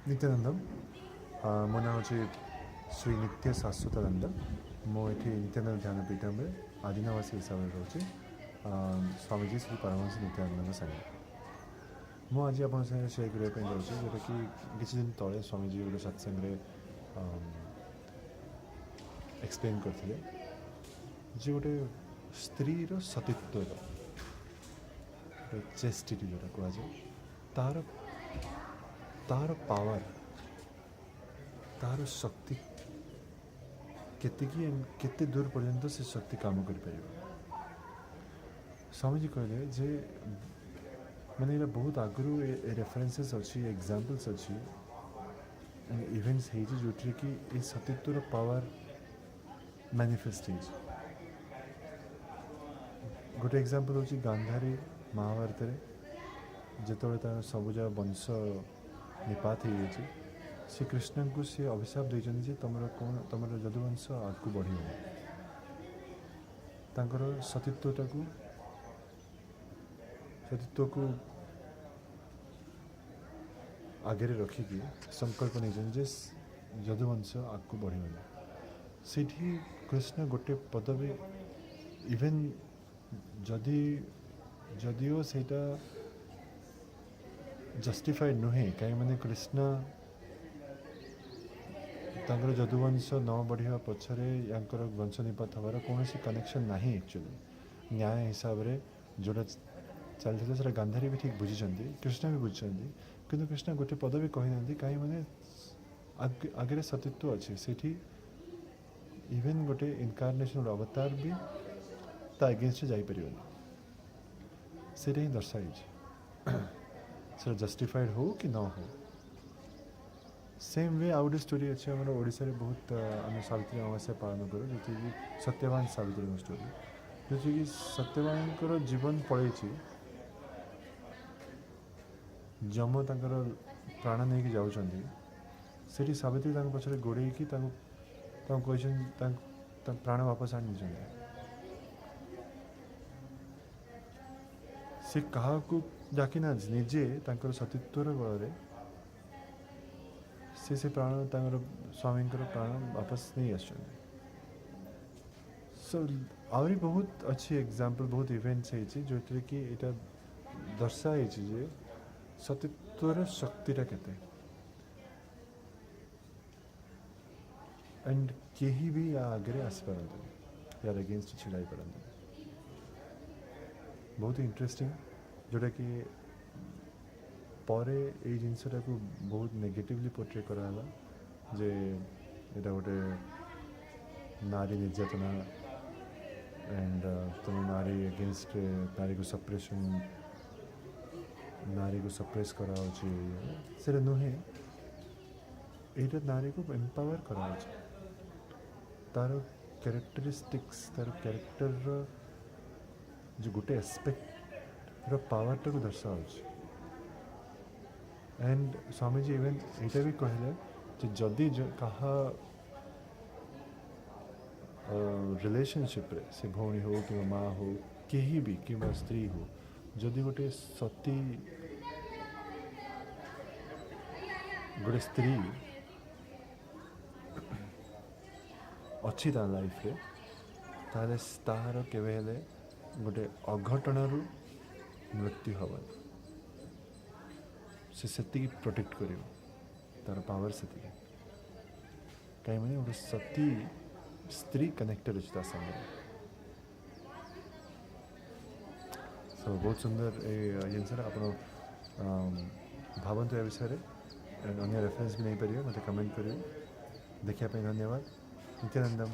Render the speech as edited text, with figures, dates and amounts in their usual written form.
ନିତ୍ୟାନନ୍ଦମ। ମୋ ନାଁ ହେଉଛି ଶ୍ରୀ ନିତ୍ୟ ଶାଶ୍ୱତାନନ୍ଦ। ମୁଁ ଏଠି ନିତ୍ୟାନନ୍ଦ ଧ୍ୟାନ ପୀଠମରେ ଆଦିନବାସୀ ହିସାବରେ ରହୁଛି, ସ୍ୱାମୀଜୀ ଶ୍ରୀ ପରମହଂସ ନିତ୍ୟାନନ୍ଦଙ୍କ ସାଙ୍ଗରେ। ମୁଁ ଆଜି ଆପଣଙ୍କ ସାଙ୍ଗରେ ସେୟାର କରିବା ପାଇଁ ଯାଉଛି, ଯେଉଁଟାକି କିଛି ଦିନ ତଳେ ସ୍ୱାମୀଜୀ ଗୋଟେ ସତ୍ସଙ୍ଗରେ ଏକ୍ସପ୍ଲେନ୍ କରିଥିଲେ ଯେ ଗୋଟେ ସ୍ତ୍ରୀର ସତୀତ୍ୱର, ଗୋଟେ ଚେଷ୍ଟିଟି ଯେଉଁଟା କୁହାଯାଏ, ତାର ପାୱାର, ତାର ଶକ୍ତି କେତିକି and କେତେ ଦୂର ପର୍ଯ୍ୟନ୍ତ ସେ ଶକ୍ତି କାମ କରିପାରିବ। ସ୍ୱାମୀଜୀ କହିଲେ ଯେ ମାନେ ଏଇଟା ବହୁତ ଆଗରୁ ଏ ରେଫରେନ୍ସେସ୍ ଅଛି, ଏକ୍ଜାମ୍ପଲ୍ସ ଅଛି, ଇଭେଣ୍ଟସ୍ ହେଇଛି, ଯେଉଁଥିରେ କି ଏ ସତୀତ୍ୱର ପାୱାର ମ୍ୟାନିଫେଷ୍ଟ ହେଇଛି। ଗୋଟେ ଏକ୍ଜାମ୍ପଲ୍ ହେଉଛି ଗାନ୍ଧାରୀ। ମହାଭାରତରେ ଯେତେବେଳେ ତାର ସବୁଯାକ ବଂଶ ନିପାତ ହେଇଯାଇଛି, ସେ କୃଷ୍ଣଙ୍କୁ ସେ ଅଭିଶାପ ଦେଇଛନ୍ତି ଯେ ତମର କ'ଣ, ତମର ଯଦୁବଂଶ ଆଗକୁ ବଢ଼ିବନି। ତାଙ୍କର ସତୀତ୍ୱକୁ ଆଗରେ ରଖିକି ସଂକଳ୍ପ ନେଇଛନ୍ତି ଯେ ଯଦୁବଂଶ ଆଗକୁ ବଢ଼ିବନି। ସେଇଠି କୃଷ୍ଣ ଗୋଟେ ପଦ ବି ଇଭେନ୍ ଯଦିଓ ସେଇଟା ଜଷ୍ଟିଫାଏଡ୍ ନୁହେଁ, କାହିଁକି ମାନେ କୃଷ୍ଣ ତାଙ୍କର ଯଦୁବଂଶ ନ ବଢ଼ିବା ପଛରେ ୟାଙ୍କର ବଂଶ ନିପାତ ହେବାର କୌଣସି କନେକ୍ସନ୍ ନାହିଁ। ଆକ୍ଚୁଆଲି ନ୍ୟାୟ ହିସାବରେ ଯେଉଁଟା ଚାଲିଥିଲା, ସେଇଟା ଗାନ୍ଧାରୀ ବି ଠିକ୍ ବୁଝିଛନ୍ତି, କୃଷ୍ଣ ବି ବୁଝିଛନ୍ତି। କିନ୍ତୁ କୃଷ୍ଣ ଗୋଟେ ପଦ ବି କହିନାହାନ୍ତି, କାହିଁ ମାନେ ଆଗରେ ସତୀତ୍ୱ ଅଛି। ସେଇଠି ଇଭେନ୍ ଗୋଟେ ଇନକାର୍ନେସନ୍, ଗୋଟେ ଅବତାର ବି ତା ଏଗେନଷ୍ଟରେ ଯାଇପାରିବନି। ସେଇଟା ହିଁ ଦର୍ଶା ହେଇଛି, ସେଇଟା ଜଷ୍ଟିଫାଏଡ୍ ହଉ କି ନ ହଉ। ସେମ୍ we ଆଉ ଗୋଟେ ଷ୍ଟୋରି ଅଛି ଆମର ଓଡ଼ିଶାରେ ବହୁତ। ଆମେ ସାବିତ୍ରୀ ଅମାବାସ୍ୟା ପାଳନ କରୁ, ଯେଉଁଥିରେ କି ସତ୍ୟବାନ ସାବିତ୍ରୀଙ୍କ ଷ୍ଟୋରି, ଯେଉଁଥିରେ କି ସତ୍ୟବାନଙ୍କର ଜୀବନ ପଳେଇଛି, ଯମ ତାଙ୍କର ପ୍ରାଣ ନେଇକି ଯାଉଛନ୍ତି। ସେଠି ସାବିତ୍ରୀ ତାଙ୍କ ପଛରେ ଗୋଡ଼େଇକି ତାଙ୍କୁ କହିଛନ୍ତି, ତାଙ୍କ ପ୍ରାଣ ବାପସ ଆଣି ଦେଇଛନ୍ତି। ସେ କାହାକୁ ଡାକି ନାହାନ୍ତି, ନିଜେ ତାଙ୍କର ସତୀତ୍ୱର ବଳରେ ସେ ପ୍ରାଣ, ତାଙ୍କର ସ୍ୱାମୀଙ୍କର ପ୍ରାଣ ବାପସ ନେଇ ଆସିଛନ୍ତି। ସୋ ଆହୁରି ବହୁତ ଅଛି ଏକ୍ଜାମ୍ପଲ୍, ବହୁତ ଇଭେଣ୍ଟସ୍ ହେଇଛି, ଯେଉଁଥିରେ କି ଏଇଟା ଦର୍ଶା ହେଇଛି ଯେ ସତୀତ୍ୱର ଶକ୍ତିଟା କେତେ ଆଣ୍ଡ କେହି ବି ୟା ଆଗରେ ଆସିପାରନ୍ତିନି, ୟାର ଏଗେନଷ୍ଟ ଛିଡ଼ା ହେଇପାରନ୍ତିନି। ବହୁତ ଇଣ୍ଟରେଷ୍ଟିଂ, ଯେଉଁଟାକି ପରେ ଏଇ ଜିନିଷଟାକୁ ବହୁତ ନେଗେଟିଭଲି ପୋର୍ଟ୍ରେ କରାହେଲା ଯେ ଏଇଟା ଗୋଟେ ନାରୀ ନିର୍ଯାତନା ଆଣ୍ଡ ତୁମ ନାରୀ ଏଗେନଷ୍ଟରେ, ନାରୀକୁ ସପ୍ରେସନ୍, ନାରୀକୁ ସପ୍ରେସ୍ କରାହେଉଛି। ସେଇଟା ନୁହେଁ। ଏଇଟା ନାରୀକୁ ଏମ୍ପାୱାର କରାହେଉଛି, ତାର କ୍ୟାରେକ୍ଟରିଷ୍ଟିକ୍ସ, ତାର କ୍ୟାରେକ୍ଟରର ଯେଉଁ ଗୋଟେ ଆସ୍ପେକ୍ଟର ପାୱାରଟାକୁ ଦର୍ଶାଉଛି। ଆଣ୍ଡ ସ୍ୱାମୀଜୀ ଇଭେନ୍ ଏଇଟା ବି କହିଲେ ଯେ ଯଦି କାହା ରିଲେସନସିପ୍ରେ, ସେ ଭଉଣୀ ହଉ କିମ୍ବା ମା ହଉ, କେହି ବି କିମ୍ବା ସ୍ତ୍ରୀ ହଉ, ଯଦି ଗୋଟେ ସତୀ, ଗୋଟେ ସ୍ତ୍ରୀ ଅଛି ତା ଲାଇଫରେ, ତାହେଲେ ତାହାର କେବେ ହେଲେ ଗୋଟେ ଅଘଟଣରୁ ମୃତ୍ୟୁ ହେବନି। ସେ ସେତିକି ପ୍ରୋଟେକ୍ଟ କରିବ, ତାର ପାୱାର ସେତିକି, କାହିଁକି ମାନେ ଗୋଟେ ସତୀ ସ୍ତ୍ରୀ କନେକ୍ଟେଡ଼ ଅଛି ତା ସାଙ୍ଗରେ। ସୋ ବହୁତ ସୁନ୍ଦର ଏ ଜିନିଷଟା। ଆପଣ ଭାବନ୍ତୁ ଏ ବିଷୟରେ and ଅନ୍ୟ ରେଫରେନ୍ସ ବି ନେଇପାରିବେ, ମୋତେ କମେଣ୍ଟ କରିବେ। ଦେଖିବା ପାଇଁ ଧନ୍ୟବାଦ। ନିତ୍ୟାନନ୍ଦମ।